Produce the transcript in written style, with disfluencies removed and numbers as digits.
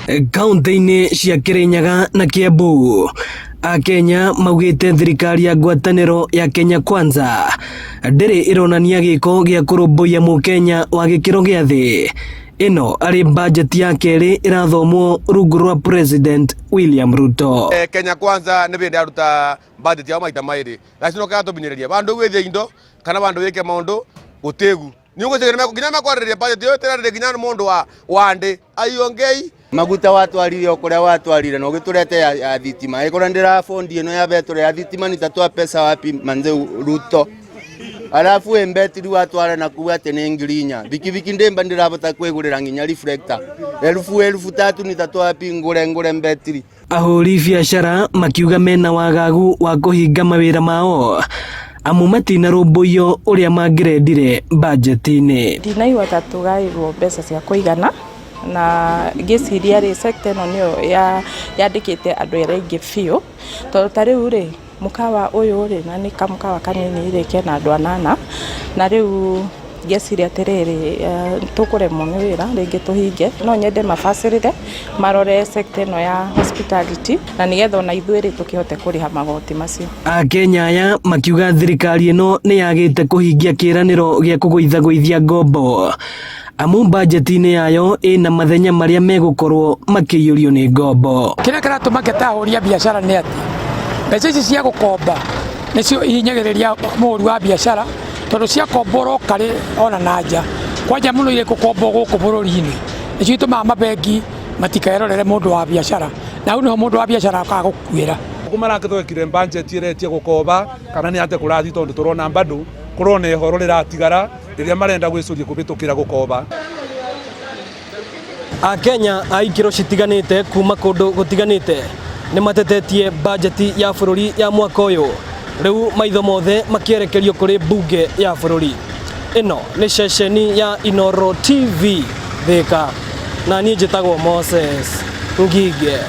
Kaunti-inĩ cia Kirinyaga na Kiambu, Akenya maugĩte thirikari ya ngwatanĩro ya Kenya Kwanza ndĩrĩ ĩronania gĩko gĩa kũrũmbũiya mũkenya wa gĩkĩro gĩa thĩ. Ĩno arĩ bajeti ya kerĩ ĩrathomwo rungu rwa President William Ruto. Kenya Kwanza nĩ bĩndĩ yaruta budget yao maita maĩrĩ gacino karatũbinyĩrĩria bandu gwĩthia indo kana bandu wĩke maũndũ gũtĩgu nĩ nginya mekwarĩrĩria budget ĩyo ĩtĩrarĩrĩria nginya mũndũ wa wandĩ aiongei. Maguta watwarire o kuria watwarire na ugiturete ya thitima ikora ndira bondi ino ya betũrĩ ya thitima nitatoa pesa wapi manze Ruto? Alafu embetiri watwara na kuga ati ni 4,000. Bikibiki ndimba ndirabota kwigurira nginya reflector 3,000 nitatoa wapi ngure ngure mbetiri? Ahũri biacara makiuga mena wagagu wa kũhinga mawĩra mao amu matinarũmbũiyo ũrĩa mangĩrendire bajeti-inĩ. Ndinaigua ta tũgaĩrwo mbeca cia kũigana, na ngĩciria rĩ, sector ĩno nĩyo yandĩkĩte andũ arĩa aingĩ biũ, tondũ ta rĩu rĩ, mũkawa ũyũ rĩ, na nĩ kamũkawa kanini rĩ, kena andũ 8, na rĩu ngeciria atĩrĩrĩ, tũkũremwo nĩ wĩra rĩngĩ tũhinge. No nyende mabacĩrĩre marore sector ĩno ya hospitality, na nĩgetha ona ithuĩ rĩ, tũkĩhote kũrĩha magoti macio. Akenya aya makiuga thirikari ĩno nĩ yagĩte kũhingia kĩĩranĩro gĩa kũgũithagũithia ngombo amu bajeti-inĩ yayo ĩna mathenya marĩa megũkorwo makĩiyũrio nĩ ngombo. Kĩrĩa kĩratũma ta ahũri a biacara nĩ atĩ mbeca ici cia gũkomba nĩcio ihinyagĩrĩria mũhũri wa biacara, tondũ ciakombwo rokarĩ ona na nja kwanja mũno irĩ gũkombwo gũkũ bũrũri-inĩ, nĩcio itũmaga mabengi matikerorere mũndũ wa biacara, na hau nĩho mũndũ wa biacara akaga gũkuĩra. Ugu marakĩthwekire budget ĩretie gũkoba kana nĩ ate kũrathi, tondũ tũrona bado kũrona ihoro rĩratigara rĩrĩa marenda gwĩcũria kũhĩtũkĩra gũkoba. Akenya a ikĩro citiganĩte kuma kũndũ gũtiganĩte nĩ matetetie bajeti ya bũrũri ya mwaka ũyũ, rĩu maitho mothe makĩerekerio kũrĩ mbunge ya bũrũri. Ĩno nĩ ceceni ya Inoro TV Thika, na niĩ njĩtagwo Moses Ngige.